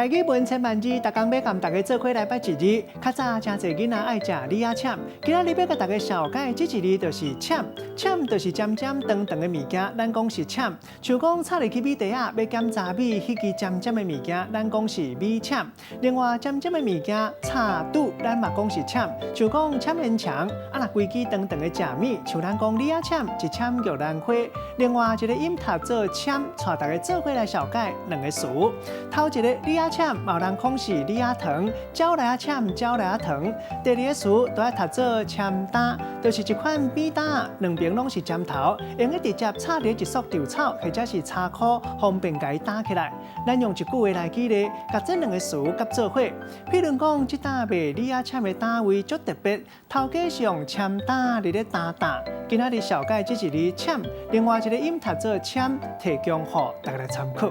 台語文千萬字，逐工欲共大家做伙來捌一字。較早誠濟囡仔愛食李仔攕，今仔日欲共大家紹介這一字就是攕，攕就是尖尖長長的物件，咱講是攕。像講插入去米袋仔欲檢查米彼支尖尖的物件，咱講是米攕。另外尖尖的物件插拄，咱嘛講是攕。像講攕煙腸，啊若規支長長的食物，像咱講李仔攕，一攕玉蘭花。另外一个音讀做攕，帶大家做伙來紹介兩個詞。頭一个李仔攕，嘛有人講是李仔糖，鳥來仔攕，鳥來仔糖。第二个詞都愛讀做攕擔，就是一款扁擔，兩邊攏是尖頭，會用得直接插佇一束稻草或者是柴箍，方便共伊擔起來。咱用一句話來舉例，共這兩个詞佮做伙。譬如講，這搭賣李仔攕的單位足特別，頭家是用攕擔佇咧擔擔。今仔日紹介這一字攕，另外一个音讀做攕，提供予大家來參考。